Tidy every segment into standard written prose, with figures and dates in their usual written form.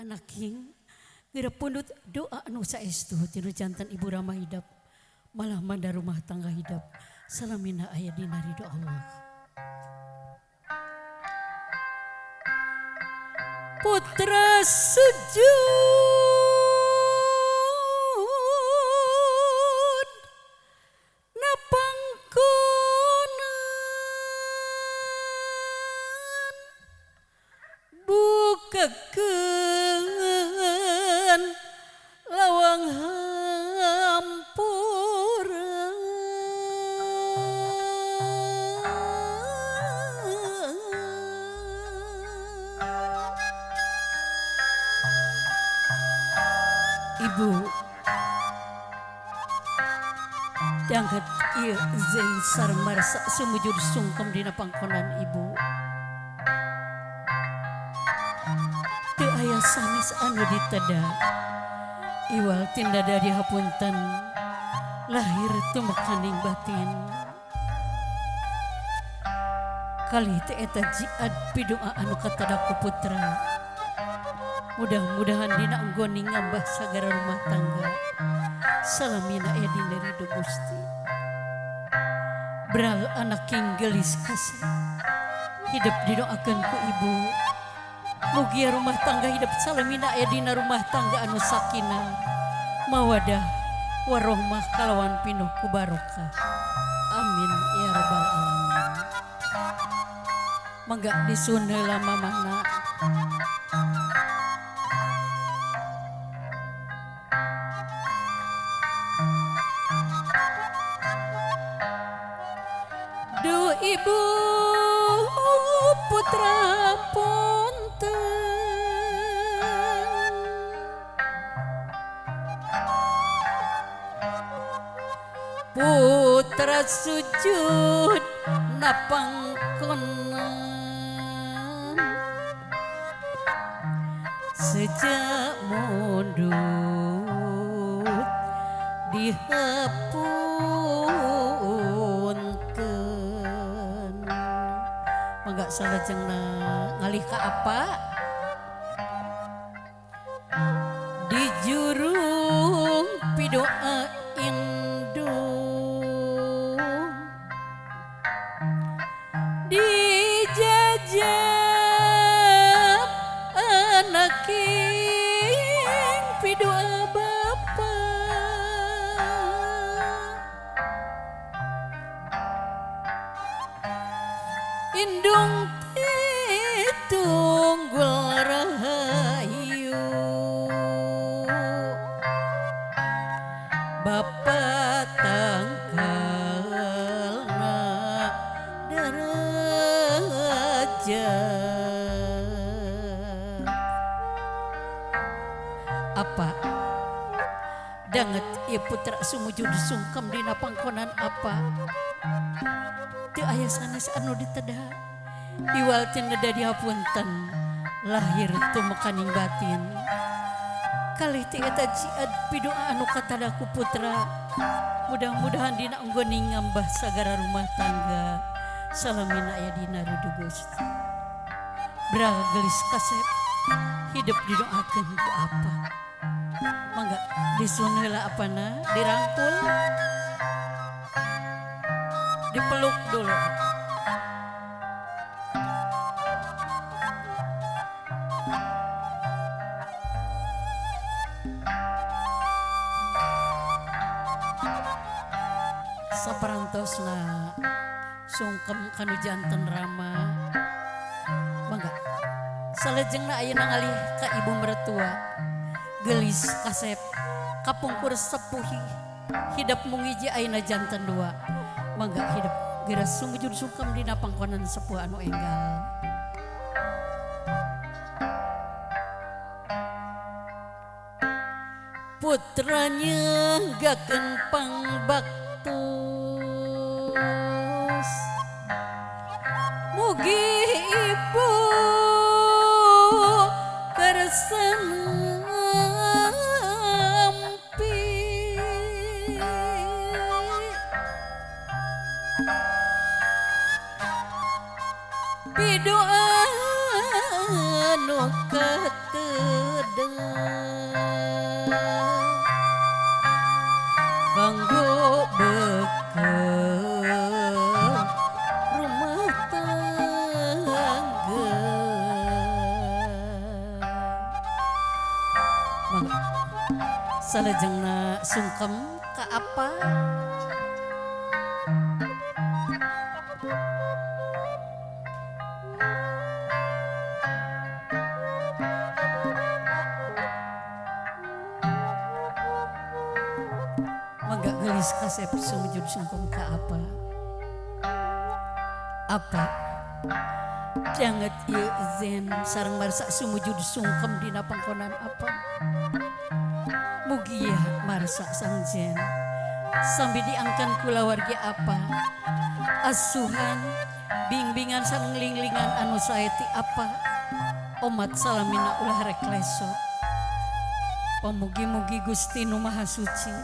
Anak king geura pundut doa anu saestu tinu jantan ibu rama hidap malah manda rumah tangga hidap salamina aya dina ridho Allah. Putra sujud napangkonan bukakeun lawang hampura. Ibu diangkat ieu zen sareng marsa sumujud sungkem dina pangkonan ibu. Teu aya sanes anu diteda iwal tinda dari hapunten lahir tumekaning batin. Kali teh eta jiad pidoa anu katada ku putra. Mudah-mudahan dina anggoni ngambah sagara rumah tangga salamina aya dina ridho Gusti. Beral anak king gelis kasih hidup didoakeun ku ibu. Mugia rumah tangga hidup salamina aya dina rumah tangga anu sakinah mawadah warohmah kalawan pinuh ku barokah. Amin ya rabbal alamin. Mangga disuhun heula mamahna. Duh ibu putra punten putra sujud napangkonan sejak mundut dihapunten. Mangga salajengna ngalih ka apa? Di jurung pidoa indung dijajab anak king pidoa bapa. Indung titunggul rahayu bapa tangkalna daraja. Apa danget ieu putra sumujud sungkem dina pangkonan apa? Teu aya sanes anu diteda iwal tineda dihapunten lahir tumekaning batin. Kalih ti eta jiad pidoa anu katada ku putra. Mudah-mudahan dina anggoni ngambah sagara rumah tangga salamina aya dina ridho Gusti. Bral gelis kasep hidup didoakeun ku apa? Mangga disuhun heula apana dirangkul dipeluk dulu. Saparantosna sungkem kanu janten rama. Mangga salajengna ayeuna ngalih ka ibu mertua gelis kasep kapungkur sepuhi hidap mungiji ayeuna janten dua. Mangga hidup geura sumujud sungkem dina pangkonan sepuh anu enggal. Putranya gakeun pangbaktos mugi ibu kersa nampi. Pidoa anu kateda Salajengna sungkem ka apa? Mangga gelis kasep sumujud sungkem ka apa? Apa? Danget ieu zen sareng marsa sumujud sungkem dina pangkonan apa? Mugia marsa sang zen sambil diangkan kulawargi apa? Asuhan bimbingan sareng linglingan anu sae ti apa? Omat salamina ulah rek lesot. Pamugi-mugi Gusti Nu Maha Suci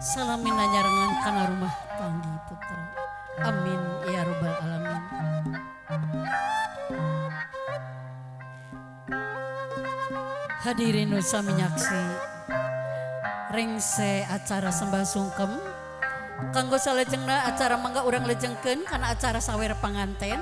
salamina nyarengan kana rumah tanggi putra. Amin ya robbal alamin. Hadirin nu sami nyaksi rengse acara sembah sungkem kanggo salajengna acara mangga urang lejengkeun kana acara sawer panganten.